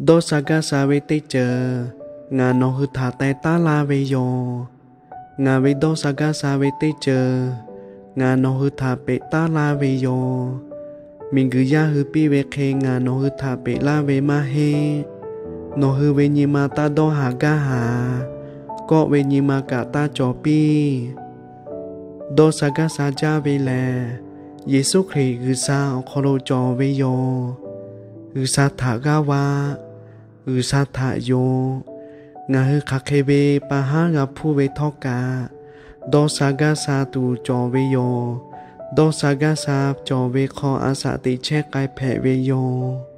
Dawˇ sha gaˇ sha ve teˇ ceuˬ ngaˬ nawˬ hui htaꞈ teh taˉ laˇ ve yoˬ. Ngaˬ ve dawˇ sha gaˇ sha ve teˇ ceuˬ ngaˬ nawˬ hui htaꞈ peꞈ taˉ laˇ ve yoˬ. Miˬguiˬ yaˇ hui piˇ ve hk'e ngaˬ nawˬ hui htaꞈ peꞈ laˇ ve maˇ heˆ. Nawˬ hui ve nyi ma taˇ dawˇ haˍ gaˇ haˍ. Kawˆ ve nyi ma kaꞈ taˇ cawˬ piˇ. Dawˇ sha gaˇ sha jaˇ ve lehˬ, Yeˍsuˆ Hkriꞈ G'uiˬsha awˬ hk'aw lo cawˬ ve yoˬ. G'uiˬsha htaꞈ g'aˇ va, G'uiˬsha htaꞈ yonˍ. Ngaˬ hui hk'aˬ hk'e ve pa haˉ g'a hpuˇ ve htawˇ kaꞈ, dawˇ sha gaˇ sha tuˬ cawˬ ve yoˬ. Dawˇ sha gaˇ sha cawˬ ve hk'aw a shaꞈ teꞈ chehˇ k'ai hpehꞈ ve yoˬ.